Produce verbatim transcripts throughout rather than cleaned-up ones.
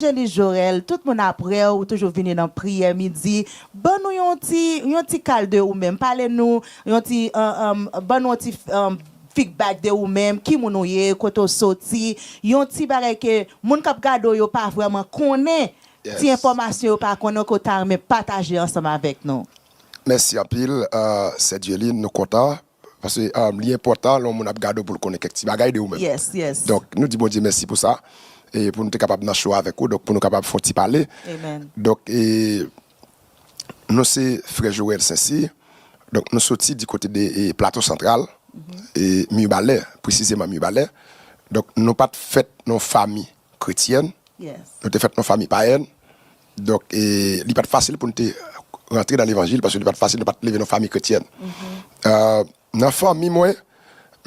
Evanjelis Jorèl, tout moun apre w, ou toujou vini nan priyè midi. Ban nou yon ti, yon ti kal de ou menm. Pale nou yon ti, um, um, ban nou yon ti, um, feedback de ou menm, ki moun ou ye, kote w soti, yon ti bagay ke moun k ap gade w yo pa vrèman konnen, ti enfòmasyon yo pa konnen ke w ta renmen pataje ansanm avèk nou. Mèsi anpil, uh, Sè Dieline, nou kontan. Paske, um, li enpòtan lè yon moun ap gade w pou l konnen kèk ti bagay de ou menm. Yes, yes. Donk, nou di Bondye mèsi pou sa. E pou nou te kapab nan show avèk ou, donk pou nou kapab fè yon ti pale. Amen. Donk, e, nou se frè Joël Saincy. Donk, nou soti di kote de, e, Plato Santral, e, Mibalè, presizeman Mibalè. Donk, nou pa t fèt nan yon fanmi kretyèn. Yes. Nou te fèt nan fanmi payèn. Donk, e, li pa t fasil pou n te rantre nan levanjil, paske li pa t fasil, nou pa t leve nan fanmi kretyèn. Euh, nan fanmi mwen,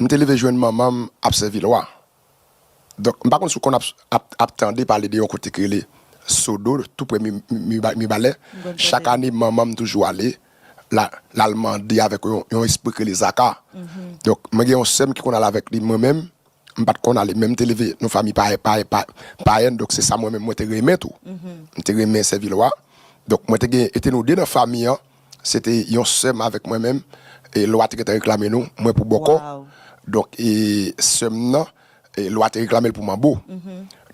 m te leve jwenn manman m ap sèvi lwa. Donk, m pa konn si w konn ap, ap, ap tande pale de yon kote ki rele Sodo, tou pre Mi, Mi, Mi, Mibalè. Chak ane, manman m toujou ale, la, l al mande avèk yon, yon espri ki rele Zaka. Donk, mwen gen yon sè m ki konn al avèk li, mwen menm, m pa t konn ale, men m te leve nan fanmi pa, pa, pa, payèn, donk se sa mwen menm mwen te renmen tou. M te renmen sèvi lwa. Donk mwen te gen, e te nou de nan fanmi an, se te yon sè m avèk mwen menm, e lwa te gentan reklame nou, mwen pou bòkò. Donk, e sè m nan, e lwa te reklame l pou manbo.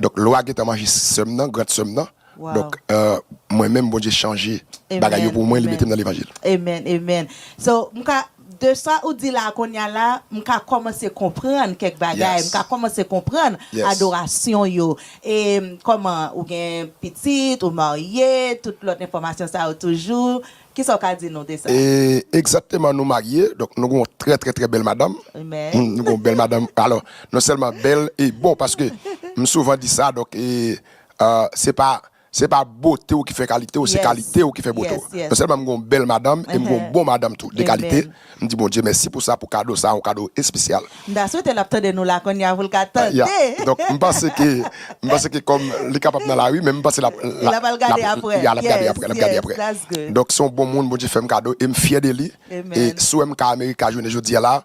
Donk lwa gentan manje sè m nan, grand sè m nan. Donk, euh, mwen menm, Bondye chanje bagay yo pou mwen, li mete m nan levanjil. Amen, amen. So, m ka, de sa ou di la, kounye a la, m ka kòmanse konprann kèk bagay, m ka kòmanse konprann adorasyon yo. E, kòman, ou gen pitit, ou marye, tout lòt enfòmasyon sa yo toujou. Kisa w ka di nou de sa? E, egzakteman, nou marye, donk nou gen yon trè, trè, trè bèl madanm. Amen. Nou gen yon bèl madanm. Alò, non sèlman bèl e bon, paske m souvan di sa, donk, e, euh, se pa Se pa bote w ki fè kalite w, se kalite w ki fè bote w. Non sèlman m gen yon bèl madanm, e m gen yon bon madanm tou, de kalite. M di Bondye mèsi pou sa, pou kado sa, yon kado espesyal. M ta swete l ap tande nou la kounye a pou l ka tande. Donk, m panse ke, m panse ke kòm li kapab nan lari, men m panse l ap, l ap, l ap gade apre. L ap gade apre, l ap gade apre. Donk, se yon bon moun, Bondye fè m kado, e m fyè de li. E si w wè m ka Amerika jounen jodi a la,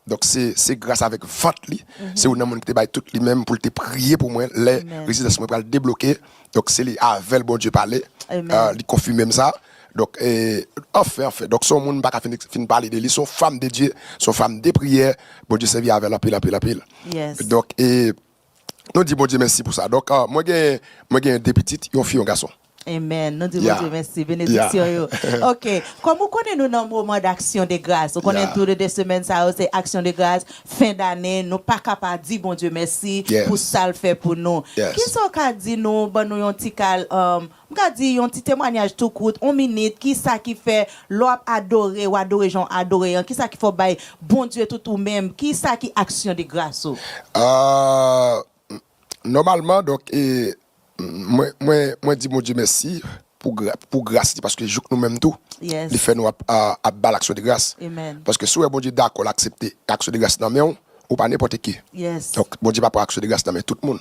Donk, se, se gras avèk vant li. Se youn nan moun ki te bay tout li menm pou l te priye pou mwen lè rezidans mwen pral debloke. Donk, se li avè l Bondye pale. Euh, li konfime m sa. Donk, e, anfen, anfen. Donk, se yon moun m pa ka fin, fin pale de li. Se yon fanm de Dye, se yon fanm de priyè. Bondye sèvi avè l anpil, anpil, anpil. Donk, e, Nou di Bondye mèsi pou sa. Donk, ah, mwen gen, mwen gen de pitit, yon fi, yon gason. Amen. Nou di Bondye mèsi, benediksyon yo. Ok. Kòm ou konnen nou nan moman d'action de grâce. Ou konnen tou de semèn sa yo, se action de grâce, fen d'année, nou pa ka pa di Bondye mèsi pou sa l fè pou nou. Kisa w ka di nou, ban nou yon ti kal, um, M ka di yon ti temwayaj tou kout, yon minit, kisa ki fè lè w ap adore, w adore jan w adore an, kisa ki fè w bay Bondye tout ou menm, kisa ki aksyon de gras ou? Ah, nòmalman, donk, e, mwen, mwen, mwen di Bondye mèsi pou gra-, pou gras li, paske jouk nou menm tou, li fè nou ap, a, ap ba l aksyon de gras. Paske si w wè Bondye dakò l aksepte aksyon de gras nan men w, ou pa nenpòt ki. Donk, Bondye pa pran aksyon de gras nan men tout moun.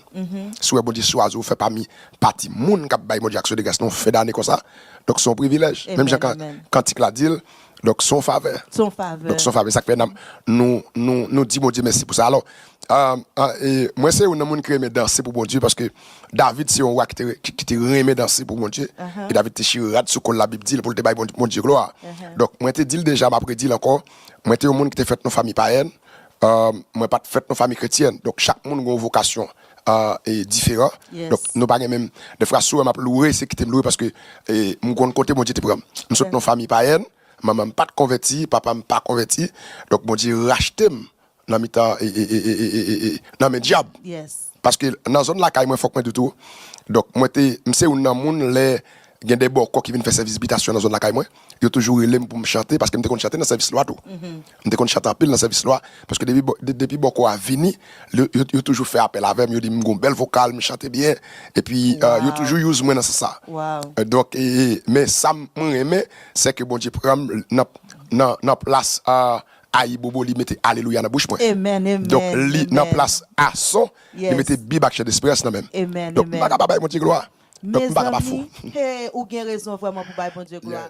Si w wè Bondye chwazi w fè pami pati moun k ap bay Bondye aksyon de gras nan yon fen dane konsa, donk se yon privilèj. Menm jan kan-, kantik la di l, donk se yon favè. Donk se yon favè. Sa k fè n ap, nou, nou, nou di Bondye mèsi pou sa. Alò, ah, e, mwen se youn nan moun ki renmen danse pou Bondye, paske David se yon wa ki te, ki, ki te renmen danse pou Bondye. E David te chire rad sou kò l, Labib di l, pou l te bay Bondye, Bondye glwa. Donk, mwen te di l deja, m ap redi l ankò, mwen te yon moun ki te fèt nan fanmi payèn. Euh, mwen pa t fèt nan fanmi kretyèn. Donk, chak moun gen yon vokasyon, euh, e diferan. Donk, nou pa gen menm, defwa, si w wè m ap loure, se kite m loure paske, e, m konn kote Bondye te pran m. M sot nan fanmi payèn, manman m pa t konvèti, papa m pa konvèti. Donk, Bondye rachte m nan mitan, e, e, nan men dyab. Paske nan zòn lakay mwen, fòk mwen di w tou. Donk, mwen te, m se youn nan moun, lè gen de bòkò ki vin fè sèvis bitasyon nan zòn lakay mwen, yo toujou rele m pou m chante, paske m te konn chante nan sèvis lwa tou. M te konn chante anpil nan sèvis lwa, paske depi bò-, de-, depi bòkò a vini, yo, yo, yo toujou fè apèl avè m, yo di m gon bèl vokal, m chante byen, epi, euh, yo toujou use mwen nan sans sa. Euh, donk, e, e, men sa m, mwen renmen, se ke Bondye pran m nan, nan, nan plas, euh, Ayibobo, li mete alelouya nan bouch mwen. Donk, li nan plas ason, li mete bib ak chan desperans nan men m. Donk, m pa ka pa bay Bondye glwa. Donk, m pa ka pa fou. Mezanmi, hey, ou gen rezon vrèman pou bay Bondye glwa.